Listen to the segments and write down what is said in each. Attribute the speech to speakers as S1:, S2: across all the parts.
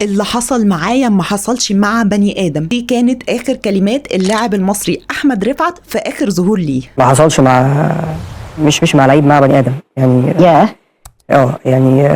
S1: اللي حصل معايا ما حصلش مع بني آدم. دي كانت آخر كلمات اللاعب المصري أحمد رفعت في آخر ظهور ليه.
S2: ما حصلش مع مش مع لعيب، مع بني ادم يعني.
S3: ياه.
S2: يعني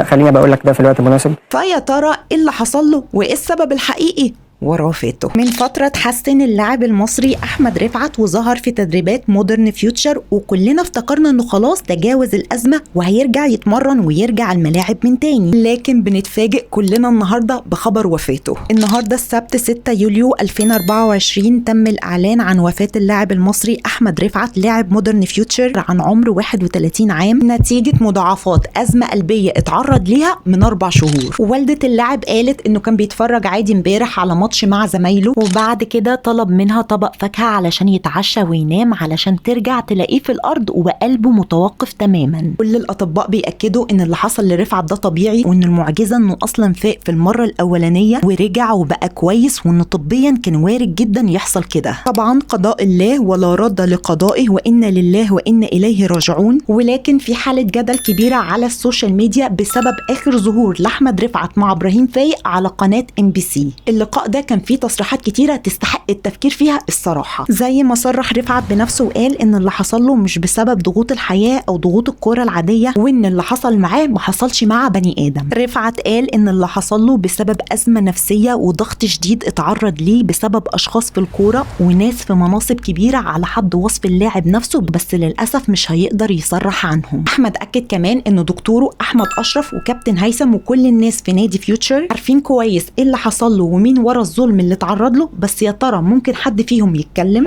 S2: خلينا بقول لك ده في الوقت المناسب.
S1: فيا ترى ايه اللي حصل له وايه السبب الحقيقي ورا وفاته؟ من فترة تحسن اللاعب المصري أحمد رفعت وظهر في تدريبات مودرن فيوتشر، وكلنا افتكرنا انه خلاص تجاوز الأزمة وهيرجع يتمرن ويرجع الملاعب من تاني، لكن بنتفاجئ كلنا النهاردة بخبر وفاته. النهاردة السبت 6 يوليو 2024 تم الإعلان عن وفاة اللاعب المصري أحمد رفعت لاعب مودرن فيوتشر عن عمر 31 عام نتيجة مضاعفات أزمة قلبية اتعرض ليها من 4 شهور. والدة اللاعب قالت انه كان بيتفرج عادي امبارح على ماتش مع زمايله، وبعد كده طلب منها طبق فاكهة علشان يتعشى وينام علشان ترجع تلاقيه في الأرض وقلبه متوقف تماما. كل الأطباء بيأكدوا إن اللي حصل لرفعت ده طبيعي، وإن المعجزة إنه أصلا فاق في المرة الأولانية ورجع وبقى كويس، وإنه طبيا كان وارد جدا يحصل كده. طبعا قضاء الله ولا رد لقضائه، وإنا لله وإنا إليه راجعون. ولكن في حالة جدل كبيرة على ال social media بسبب آخر ظهور لأحمد رفعت مع إبراهيم فايق على قناة MBC. اللقاء ده كان فيه تصريحات كتيرة تستحق التفكير فيها الصراحة، زي ما صرح رفعت بنفسه وقال إن اللي حصل له مش بسبب ضغوط الحياة أو ضغوط الكورة العادية، وإن اللي حصل معاه ما حصلش مع بني آدم. رفعت قال إن اللي حصل له بسبب أزمة نفسية وضغط شديد اتعرض ليه بسبب أشخاص في الكورة وناس في مناصب كبيرة على حد وصف اللاعب نفسه، بس للأسف مش هيقدر يصرح عنهم. أحمد أكد كمان إن دكتوره أحمد أشرف وكابتن هيثم وكل الناس في نادي فيوتشر عارفين كويس إيه اللي حصل له ومين ورا الظلم اللي اتعرض له، بس يا ترى ممكن حد فيهم يتكلم؟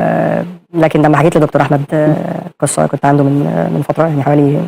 S2: لكن لما حكيت لدكتور احمد قصة كنت عنده من فترة، يعني حوالي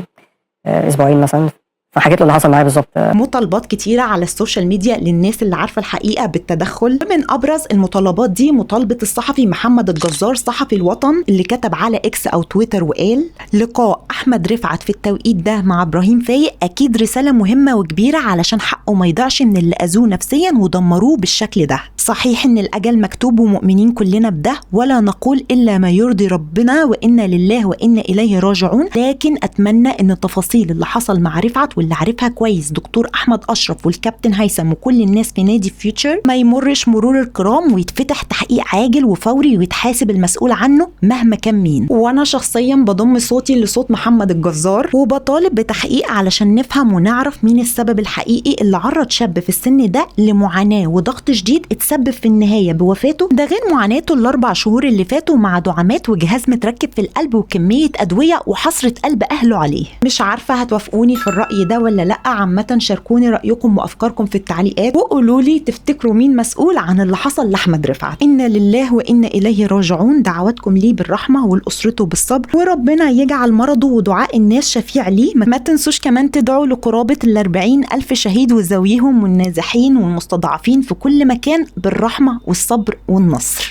S2: اسبوعين مثلا، فحكيت له اللي حصل معايا بالظبط.
S1: مطالبات كتيرة على ال social media للناس اللي عارفة الحقيقة بالتدخل. من أبرز المطالبات دي مطالبة الصحفي محمد الجزار صحفي الوطن اللي كتب على إكس أو تويتر وقال: لقاء أحمد رفعت في التوقيت ده مع إبراهيم فايق أكيد رسالة مهمة وكبيرة علشان حقه ما يضيعش من اللي أذوه نفسيا ودمروه بالشكل ده. صحيح إن الأجل مكتوب ومؤمنين كلنا بده، ولا نقول إلا ما يرضي ربنا وإنا لله وإنا إليه راجعون، لكن أتمنى إن التفاصيل اللي حصل مع رفعت واللي عارفها كويس دكتور احمد اشرف والكابتن هيثم وكل الناس في نادي فيوتشر ما يمرش مرور الكرام، ويتفتح تحقيق عاجل وفوري ويتحاسب المسؤول عنه مهما كان مين. وانا شخصيا بضم صوتي لصوت محمد الجزار وبطالب بتحقيق علشان نفهم ونعرف مين السبب الحقيقي اللي عرض شاب في السن ده لمعاناة وضغط شديد اتسبب في النهاية بوفاته، ده غير معاناته ال4 شهور اللي فاتوا مع دعامات وجهاز متركب في القلب وكمية ادوية وحسره قلب اهله عليه. مش عارفه هتوافقوني في الراي ده ولا لا؟ عامة شاركوني رأيكم وأفكاركم في التعليقات، وقولوا لي تفتكروا مين مسؤول عن اللي حصل لأحمد رفعت. إنا لله وإنا إليه راجعون. دعواتكم ليه بالرحمة ولأسرته بالصبر، وربنا يجعل مرضه ودعاء الناس شفيع ليه. ما تنسوش كمان تدعوا لقرابة 40,000 شهيد وزويهم والنازحين والمستضعفين في كل مكان بالرحمة والصبر والنصر.